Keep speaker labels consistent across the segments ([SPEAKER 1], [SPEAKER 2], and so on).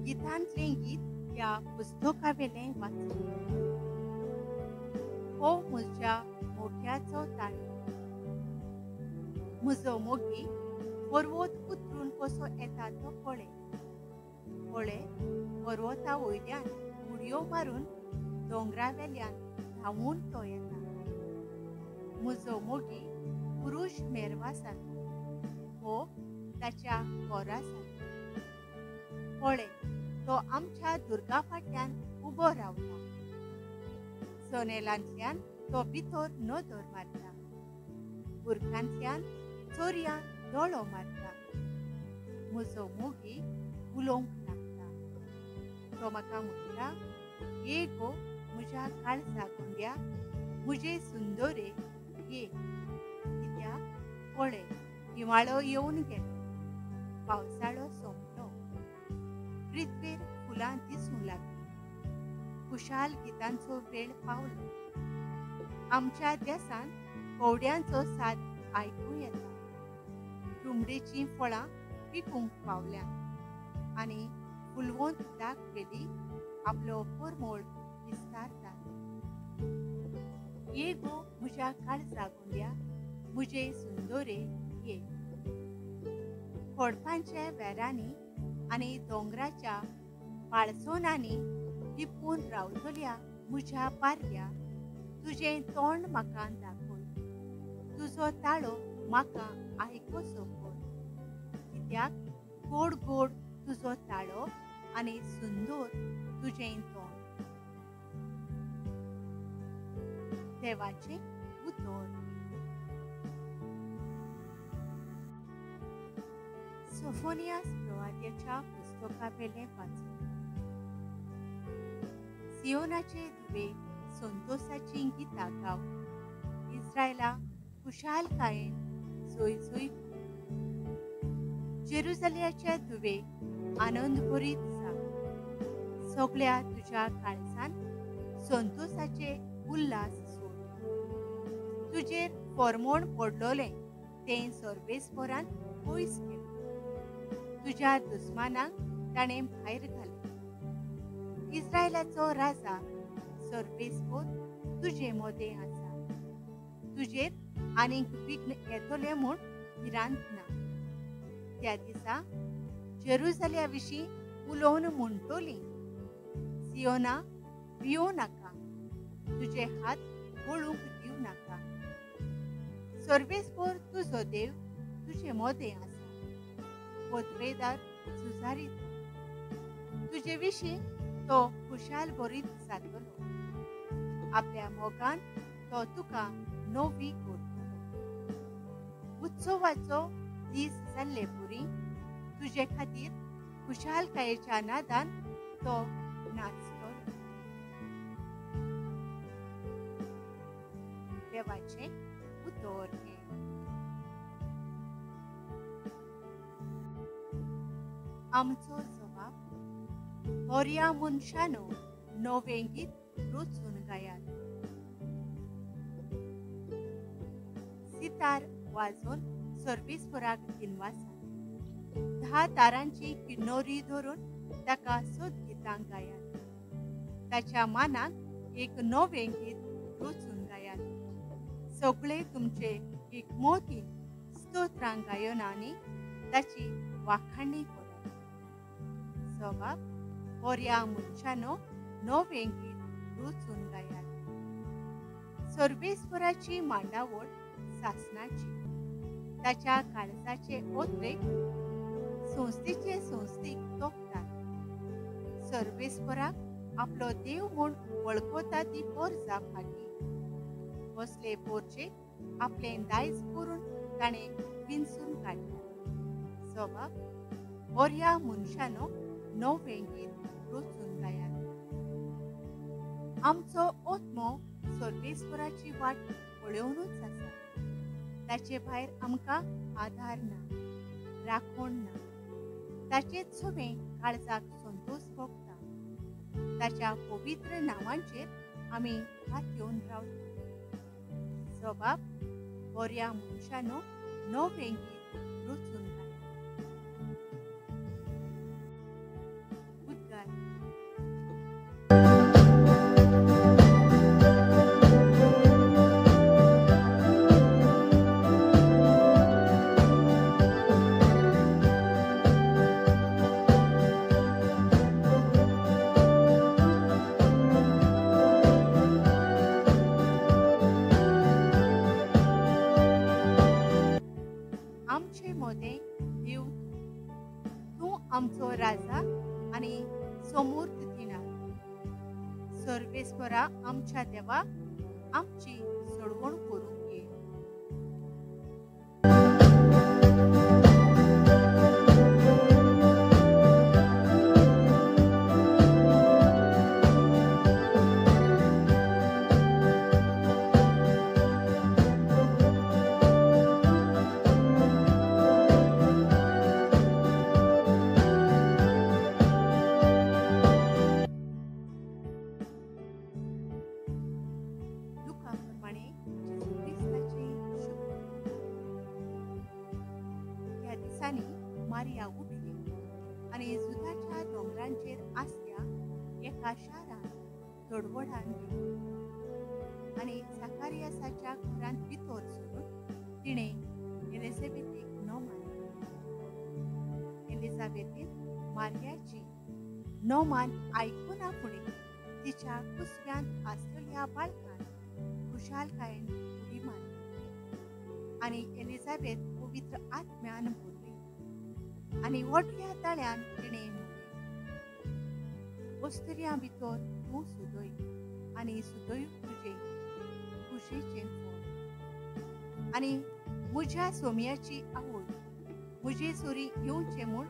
[SPEAKER 1] गितांतलें गीत ह्या पुस्तकावेलें वाचूं. हो म्हज्या मोग्याचो ताळो. म्हजो मोगी पर्वत उतरून कसो येता तो पळय. पळय, पर्वता वयल्यान उडयो मारून दोंगरा वेल्यान धांवून तो येता. म्हजो मोगी पुरूश मेरवा सारको, हो ताच्या कोरा सारको. पळय, तो आमच्या दुर्गा फाटल्यान उबो रावता. जनेलांतल्यान तो भितर नदर मारता, बुरखांतल्यान चोरयां दोळो मारता. म्हजो मोगी उलोवंक लागता. तो म्हाका म्हणटा, ये गो म्हज्या काळजा गुंड्या, म्हजे सुंदरे ये. कित्याक पळय, हिंवाळो येवन गेलो, पावसाळो सोंपलो, पृथ्वीर फुलां दिसूंक लागलीं, खुशाल गितांचो वेळ पावलो. आमच्या देसांत कवड्यांचो साद आयकूं येता. रुमडेचीं फळां पिकूंक पावल्यांत आनी फुलवंत दाग वेली आपलो परमळ विस्तारतात. ये गो म्हज्या काळजा गुंड्या, म्हजे सुंदरे ये. खडपांच्या वेरांनी आनी दोंगराच्या पाळसोनांनी लिपून रावतल्या म्हज्या पारव्या, तुजें तोंड म्हाका दाखय, तुजो ताळो म्हाका आयकोसो कर. कित्याक गोड गोड तुजो ताळो आनी सुंदर तुजें तोंड. देवाचें उतर. सोफोनियास प्रवाद्याच्या पुस्तकावेलें वाचूं. सियोनाचे धुवे संतोषाचीं गितां गाव, इस्रायला खुशालकायेन जोय जोय. जेरुजल्याचे धुवे आनंद भरीत जा, सगळ्या तुज्या काळजान संतोषाचे उल्हास सोड. तुजेर फॉर्मोण पडलोलें तें सर्वेस्परान पयस केलें, तुज्या दुस्मानांक ताणें भायर घालें. इस्रायलाचो राजा सर्वेस्पर तुजे मदें आसा, तुजेर आनीक विघ्न येतलें म्हूण भिरांत ना. त्या दिसा जेरुजल्या विशीं उलोवन म्हणटली, सियोना भियों नाका, तुजे हात गळूंक दिवं नाका. सर्वेस्पर तुजो देव तुजे मदें आसा, पदवेदार झुजारी तो. तुजे विशीं तो खुशाल भरीत जातलो, आपल्या मोगान तो तुका नवी करतलो. उत्सवाचो दीस जाल्ले पुरी तुजे खातीर खुशालकायेच्या नादान तो नाचतलो. देवाचें उतर हें. आमचो जबाब. बऱ्या मनशानो नवें गीत रचून गायात, सितार वाजोवन सर्वेस्पराक दिनवासात, 10 तारांची किन्नोरी धरून ताका सोदगितां गायात, ताच्या मानाक एक नवें गीत रचून गायात. सगळे तुमचे एकमोतीन स्तोत्रां गायन आनी ताची वाखाणी करात. जबाब. बऱ्या मनशानो नवें गीत रचून गायात. सर्वेस्पराची मांडावळ सासणाची, ताच्या काळजाचे ओत्रेक संस्थेचे संस्थेक तोपतात. सर्वेस्पराक आपलो देव म्हूण वळखता ती पोरजा फाटी, बसले पोरचेक आपलें दायज करून ताणें विंचून काडलें. जबाब. बऱ्या मनशानो नवें गीत रचून गायात. आमचो आत्मो सर्वेस्पराची वाट पळोवनूच आसा, ताचे भायर आमकां आधार ना, राखण ना. ताचेच सवें काळजाक संतोष भोगता, ताच्या पवित्र नांवांचेर आमी हात येवन रावता. जबाब. बऱ्या मनशानो नवें गीत रचून गायात. मोदें देव तूं, तूं आमचो राजा आनी समूर्त दिना। सर्वेस्वरा आमच्या देवा आमची सोडवण करूंक ये। मारिया उठली आनी जुदाच्या दोंगरांचेर आसल्या एका शारांत धडवडान गेली आनी जाकारियासाच्या घरांत भितर सरून तिणें एलिझाबेथीक नोमान केलें। एलिझाबेथीन मारियाची नोमान आयकुना फुडें तिच्या कुसव्यांत आसलेल्या बाळकान खुशालकायेन उडी मारली आनी एलिझाबेथ पवित्र आत्म्यान भरली आनी व्हडल्या ताळ्यान तिणें म्हणलें, अस्तुऱ्यां भितर तूं सुदय आनी सुदय तुजें खुशेचें फळ, आनी म्हज्या सोम्याची आवय म्हजे सुरी येवचें म्हूण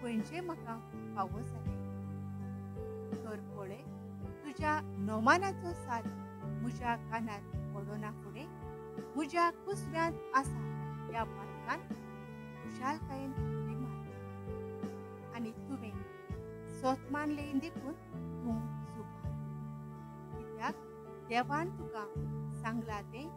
[SPEAKER 1] खंयचें म्हाका फावो जालें। तर पळय, तुज्या नोमानाचो साद म्हज्या कानार पडना फुडें म्हज्या कुसव्यांत आसा त्या बाळकान खुशालकायेन उडी मारली आनी तुवें सोत मानलें देखून तूं सुखार, कित्याक देवान तुका सांगलां तें